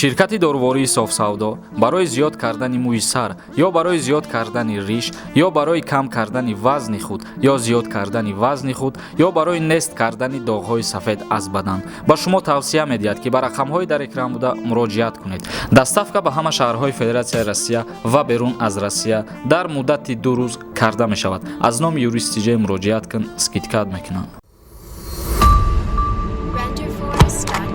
Ширкати дорувории Софсавдо барои зиёд кардани мӯи сар ё барои зиёд кардани риш ё барои кам кардани вазни худ ё зиёд кардани вазни худ ё барои нест кардани доғҳои сафед аз бадан ба шумо тавсия медиҳад, ки ба рақамҳои дар экран буда муроҷиат кунед. Доставка ба ҳама шаҳрҳои Федератсияи Россия ва берун аз Россия дар муддати 2 рӯз карда мешавад. Аз номи Юрист Тиҷей муроҷиат кун, скидка мекунанд. Renderforest.com.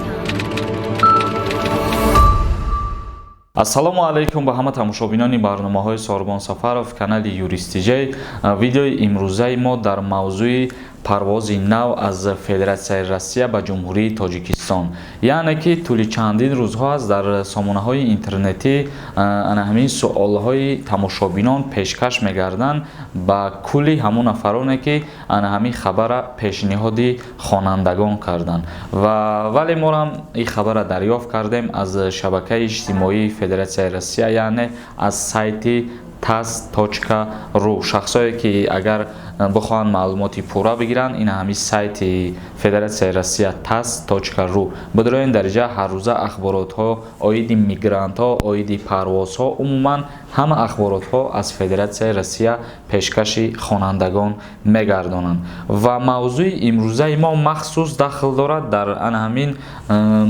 Ассалому алайкум ба ҳама тамошобинони барномаҳои Сорбон Сафаров, канали Юрист Тиҷей. Видеои имрӯзаи мо дар мавзӯи парвози нав аз Федератсияи Россия ба Ҷумҳурии Тоҷикистон. Яъне ки тӯли чандин рӯзҳо аст, дар сомонаҳои интернетӣ ана ҳамин суолҳои тамошобинон пешкаш мегарданд ба кулли ҳамон нафароне, ки ана ҳамин хабара пешниҳоди хонандагон карданд. Ва вале моро ин хабара дарёфт кардем аз шабакаи иҷтимоии Федератсияи Россия, яъне аз сайти tass.ru. Шахсое ки агар бихоҳанд маълумоти пурра бигиранд, ин ҳамин сайти Федератсияи Россия tass.ru бидроен. Дар инҷа ҳаррӯза ахборотҳо оиди мигрантҳо, оиди парвозҳо, умуман ҳама ахборотҳо аз Федератсияи Россия пешкаши хонандагон мегардонанд. Ва мавзӯи имрӯзаи мо махсус дахл дорад дар ана ҳамин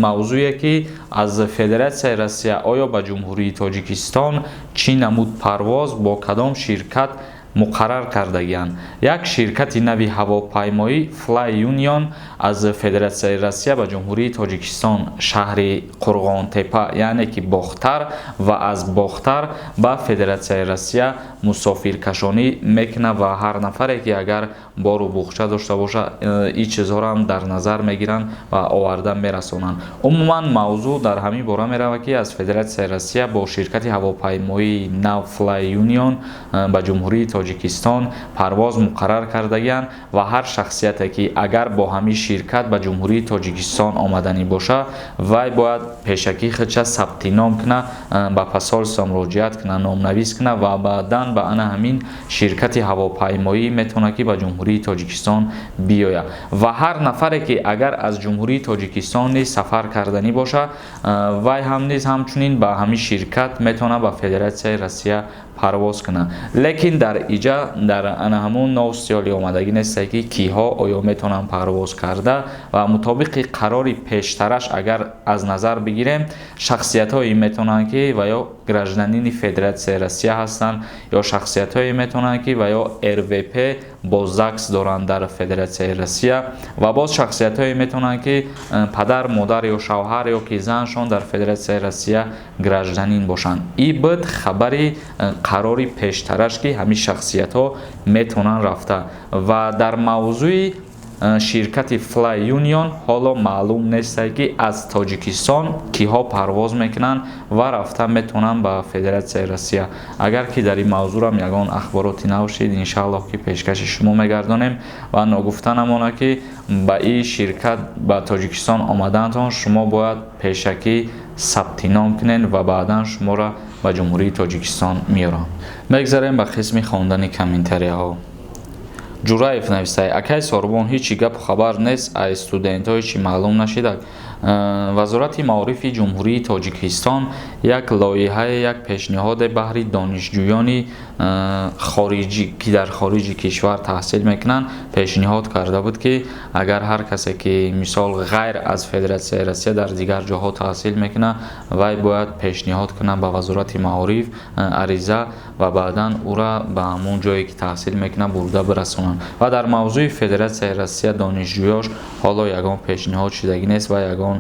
мавзӯе, ки аз Федератсияи Россия оё ба Ҷумҳурии Тоҷикистон чӣ намуд парвоз бо кадом ширкат муқаррар кардагианд. Як ширкати нави ҳавопаймоӣ Fly Union аз Федератсияи Россия ба Ҷумҳурии Тоҷикистон, шаҳри Қурғонтепа, яъне ки Бохтар, ва аз Бохтар ба Федератсияи Россия мусофиркашонӣ мекунад. Ва ҳар нафаре ки агар бору буғча дошта бошад, ин чизҳоро ҳам дар назар мегиранд ва оварда мерасонанд. Умуман мавзӯъ дар ҳамин бора меравад, ки аз Федератсияи Россия бо ширкати ҳавопаймоии нав Fly Union ба Ҷумҳурии Тоҷикистон парвоз муқаррар кардагианд. Ва ҳар шахсияте ки агар бо ҳамин ширкат ба Ҷумҳурии Тоҷикистон омаданӣ бошад, вай бояд пешакӣ худша сабти ном кунад, ба посольство муроҷиат кунад, номнавис кунад ва баъдан ба ана ҳамин ширкати ҳавопаймоӣ метавонад, ки ба Ҷумҳурии Тоҷикистон биёяд. Ва ҳар нафаре ки агар аз Ҷумҳурии Тоҷикистон низ сафар карданӣ бошад, вай ҳам низ ҳамчунин ба ҳамин ширкат метавонад ба Федератсияи Россия парвоз кунад. Лекин дар иҷа дар ана ҳамун новости ҳоли омадагӣ нестае, ки киҳо оё метавонанд парвоз карда. Ва мутобиқи қарори пештараш агар аз назар бигирем, шахсиятҳое метавонанд, ки ва ё гражданини Федератсияи Россия ҳастанд, ё шахсиятҳое метавонанд, ки ва ё РВП бо ЗАГС доранд дар Федератсияи Россия, ва боз шахсиятҳое метавонанд, ки падар, модар ё шавҳар ё ки заншон дар Федератсияи Россия гражданин бошанд. И буд хабари қарори пештараш, ки ҳамин шахсиятҳо метавонанд рафта. Ва дар мавзӯи ширкати Fly Union ҳоло маълум нестае, ки аз Тоҷикистон киҳо парвоз мекунанд ва рафта метавонанд ба Федератсияи Россия. Агар ки дар ин мавзӯрам ягон ахбороти нав шид, иншааллоҳ ки пешкаши шумо мегардонем. Ва ногуфта намонад, ки ба ин ширкат ба Тоҷикистон омадаантон шумо бояд пешакӣ сабти ном кунед ва баъдан шуморо ба Ҷумҳурии Тоҷикистон меоранд. Мегзарем ба қисми хондани комментарияҳо. Ҷураев навистай: «Акай Сорбон, ҳечи гапу хабар нест ай студентҳо, ҳечи маълум нашидак?» Вазорати маорифи Ҷумҳурии Тоҷикистон як лоиҳае, як пешниҳоде баҳри донишҷӯёни хориҷӣ, ки дар хориҷи кишвар таҳсил мекунанд, пешниҳод карда буд, ки агар ҳар касе ки мисол ғайр аз Федератсияи Россия дар дигар ҷоҳо таҳсил мекунад, вай бояд пешниҳод кунад ба вазорати маориф ариза ва баъдан ӯра ба ҳамон ҷое ки таҳсил мекунад бурда бирасонанд. Ва дар мавзӯи Федератсияи Россия донишҷӯёш ҳоло ягон пешниҳод шудагӣ нест ва ягон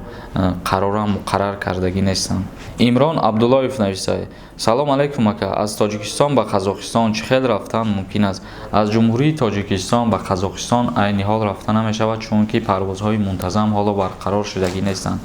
қарорам муқаррар кардагӣ нестанд. Имрон Абдуллоев нависад: «Салом алайкум, ака, аз Тоҷикистон ба Қазоқистон чӣ хел рафтан мумкин аст?» Аз Ҷумҳурии Тоҷикистон ба Қазоқистон айни ҳол рафта намешавад, чунки парвозҳои мунтазам ҳоло барқарор шудагӣ нестанд.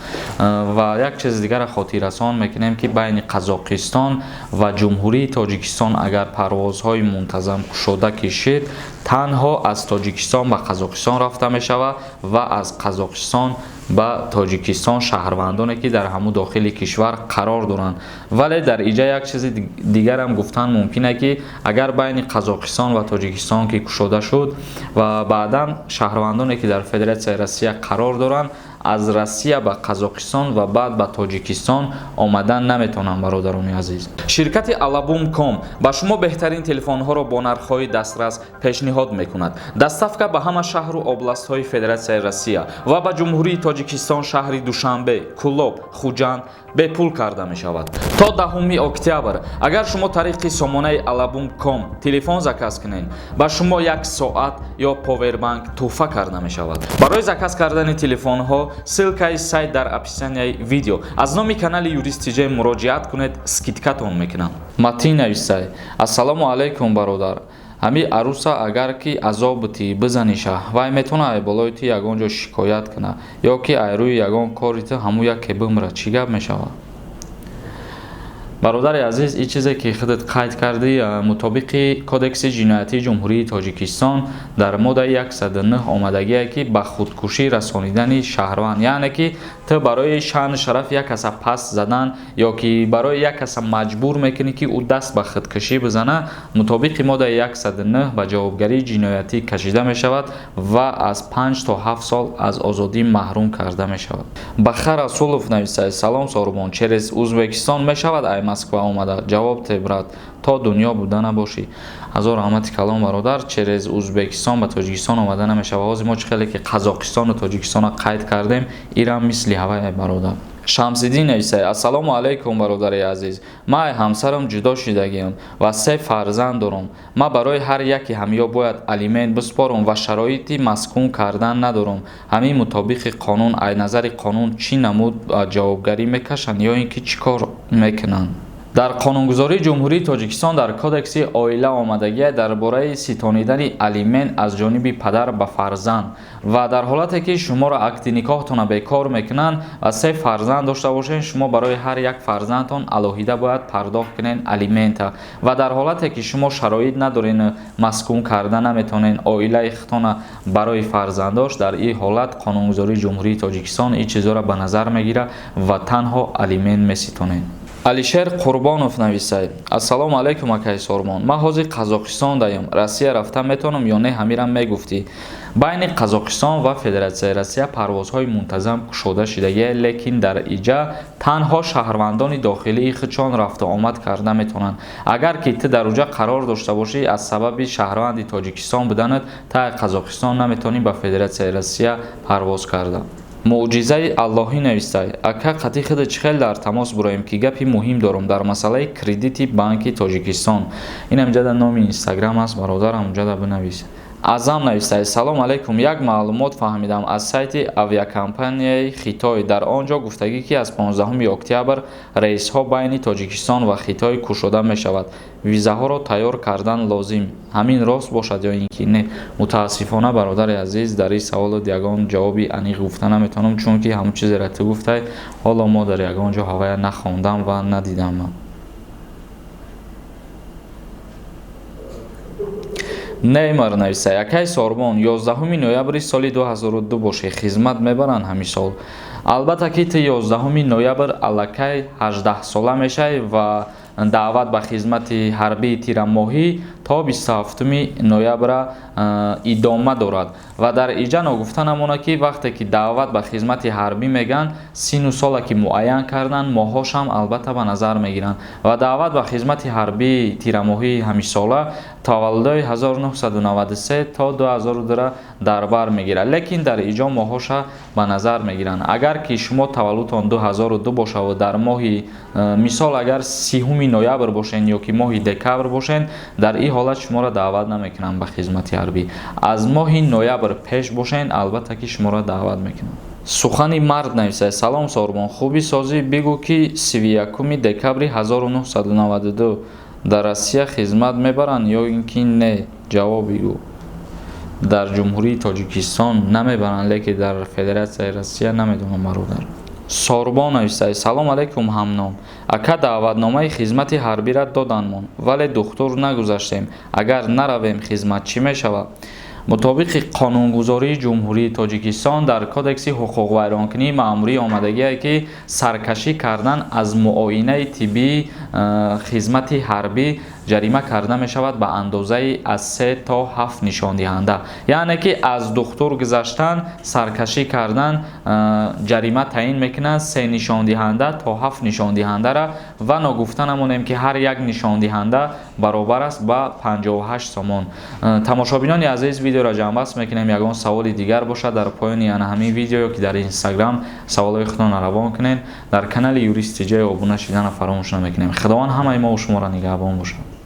Ва як чизи дигарро хотиррасон мекунем, ки байни Қазоқистон ва Ҷумҳурии Тоҷикистон агар парвозҳои мунтазам кушода кишид, танҳо аз Тоҷикистон ба Қазоқистон рафта мешавад ва аз Қазоқистон ба Тоҷикистон шаҳрвандоне, ки дар ҳамун дохили кишвар қарор доранд. Вале дар иҷа як чизи дигарам гуфтан мумкин е, ки агар байни Қазоқистон ва Тоҷикистон ки кушода шуд ва баъдан шаҳрвандоне, ки дар Федератсияи Россия қарор доранд. Аз Россия ба Қазоқистон ва баъд ба Тоҷикистон омадан наметавонанд. Бародарони азиз, ширкати Алабум ком ба шумо беҳтарин телефонҳоро бо нархҳои дастрас пешниҳод мекунад. Доставка ба ҳама шаҳру областҳои Федератсияи Россия ва ба Ҷумҳурии Тоҷикистон, шаҳри Душанбе, Кӯлоб, Хуҷанд бепул карда мешавад. То 10 октябр агар шумо тариқи сомонаи Алабум ком телефон заказ кунед, ба шумо як соат ё повербанк тӯҳфа карда мешавад. Барои заказ кардани телефонҳо ссылкаи сайт дар описанияи видео. Аз номи канали Юрист Тиҷ муроҷиат кунед, скидкатон мекунам. Матин нависай: «Ассалому алайкум, бародар. Ҳами аруса агар ки азоб битӣ, бизаниша, вай метавона ай болои ту ягон ҷо шикоят куна ё ки ай рӯи ягон кори ту ҳамун яке бимра, чӣ гап мешавад?» Бародари азиз, ин чизе ки худат қайд кардӣ, мутобиқи Кодекси ҷиноятии Ҷумҳурии Тоҷикистон дар моддаи 109 омадагие, ки ба худкушӣ расонидани шаҳрванд, яъне ки ту барои шаъну шарафи як каса паст задан ё ки барои як каса маҷбур мекунӣ, ки ӯ даст ба худкушӣ бизана, мутобиқи моддаи 109 ба ҷавобгарии ҷиноятӣ кашида мешавад ва аз 5 то 7 сол аз озодӣ маҳрум карда мешавад. Баха Расулов нависад: «Салом, Сорубон, через Узбекистон мешавад ай Москва омада? Ҷавоб те, брат, то дунё буда набошӣ». Ҳазор раҳмати калон, бародар. Через Узбекистон ба Тоҷикистон омада намешавад. Ҳозир мо чӣ хеле ки Қазоқистону Тоҷикистонро қайд кардем, ирам мисли ҳавай, бародар. Шамсиддин нависад: «Ассалому алайкум, бародари азиз. Ман ай ҳамсарам ҷудо шидагиам ва се фарзанд дорам. Ман барои ҳар яке ҳамё бояд алимент биспорам ва шароити маскун кардан надорам. Ҳамин мутобиқи қонун, ай назари қонун чӣ намуд ҷавобгарӣ мекашанд ё ин ки чӣ кор мекунанд?» Дар қонунгузории Ҷумҳурии Тоҷикистон дар Кодекси оила омадагия дар бораи ситонидани алимент аз ҷониби падар ба фарзанд. Ва дар ҳолате ки шуморо акди никоҳтона бекор мекунанд ва се фарзанд дошта бошед, шумо барои ҳар як фарзандтон алоҳида бояд пардохт кунед алимента. Ва дар ҳолате ки шумо шароит надоред, маскун карда наметавонед оилаи худтона барои фарзандош, дар ин ҳолат қонунгузории Ҷумҳурии Тоҷикистон ин чизҳоро ба назар мегирад ва танҳо алимент меситонед. Алишер Қурбонов нависад: «Ассалому алайкум, акаи Сормон. Ман ҳозир Қазоқистон даем, Россия рафта метавонам ё не, ҳамирам мегуфтӣ?» Байни Қазоқистон ва Федератсияи Россия парвозҳои мунтазам кушода шидагия, лекин дар иҷа танҳо шаҳрвандони дохилии худшон рафту омад карда метавонанд. Агар ки ту дар уҷа қарор дошта бошӣ, аз сабаби шаҳрванди Тоҷикистон буданат та Қазоқистон наметавонӣ ба Федератсияи Россия парвоз карда. Муъҷизаи Аллоҳӣ навистай: «Ака, қатъи худа чӣ хел дар тамос буроем, ки гапи муҳим дорам дар масъалаи кредити банки Тоҷикистон?» Ин ҳамҷада номи Инстаграм аст, бародар, ҳамҷада бинавис. Азам навистай: «Салом алайкум. Як маълумот фаҳмидам аз сайти авиакомпанияи Хитой. Дар он ҷо гуфтагӣ, ки аз 15 октябр рейсҳо байни Тоҷикистон ва Хитой кушода мешавад, визаҳоро тайёр кардан лозим. Ҳамин рост бошад ё ин ки не?» Мутаассифона, бародари азиз, дар ин саволот ягон ҷавоби аниқ гуфта наметавонам, чунки ҳамон чизеро ту гуфтай, ҳоло мо дар ягон ҷо ҳавая нахондам ва надидам. Неймар нависай: «Акай Сорбон, 11 ноябри соли 2002 бошӣ, хизмат мебаранд ҳамин сол?» Албатта ки ту 11 ноябр аллакай 18 сола мешавӣ ва даъват ба хизмати ҳарбии тирамоҳӣ то 27 ноябра идома дорад. Ва дар иҷа ногуфта намонад, ки вақте ки даъват ба хизмати ҳарбӣ мегӯянд, сину сола ки муайян карданд, моҳҳошам албатта ба назар мегиранд. Ва даъват ба хизмати ҳарбии тирамоҳии ҳамисола таваллудои 1993 то 2002 дар бар мегирад, лекин дар иҷо моҳҳоша ба назар мегиранд. Агар ки шумо таваллудтон 2002 бошаву дар моҳи, мисол, агар 30 ноябр бошен ё ки моҳи декабр бошен, дар ин ҳолат шуморо даъват намекунанд ба хизмати ҳарбӣ. Аз моҳи ноябр пеш бошен, албатта ки шуморо даъват мекунанд. Сухани мард нависад: «Салом, Сорбон, хуби созӣ? Бигӯ, ки 31 декабри 1992 дар Россия хизмат мебаранд ё ин ки не, ҷавоб бигӯ». Дар Ҷумҳурии Тоҷикистон намебаранд, лекин дар Федератсияи Россия намедонам, бародар. Сорбон нависад: «Салом алайкум, ҳамном. Ака, даъватномаи хизмати ҳарбиро доданмон, вале духтур нагузаштем. Агар наравем хизмат, чӣ мешавад?» Мутобиқи қонунгузории Ҷумҳурии Тоҷикистон дар Кодекси ҳуқуқвайронкунии маъмурӣ омадагие, ки саркашӣ кардан аз муоинаи тиббӣ хизмати ҳарбӣ ҷарима карда мешавад ба андозаи аз 3 то 7 нишондиҳанда. Яъне ки аз духтур гузаштан, саркашӣ кардан ҷарима таъин мекунанд 3 нишондиҳанда то 7 нишондиҳандара. Ва ногуфта намонем, ки ҳар як нишондиҳанда баробар аст ба 58 сомон. Тамошобинони азиз, видеоро ҷамъбаст мекунем. Ягон саволи дигар бошад, дар поёни ана ҳамин видео ё ки дар Инстаграм саволҳои худтонро равон кунед. Дар канали Юрист Тиҷай обуна шидана фаромӯш намекунем. Худованд ҳамаи мо шуморо нигаҳбон бошад.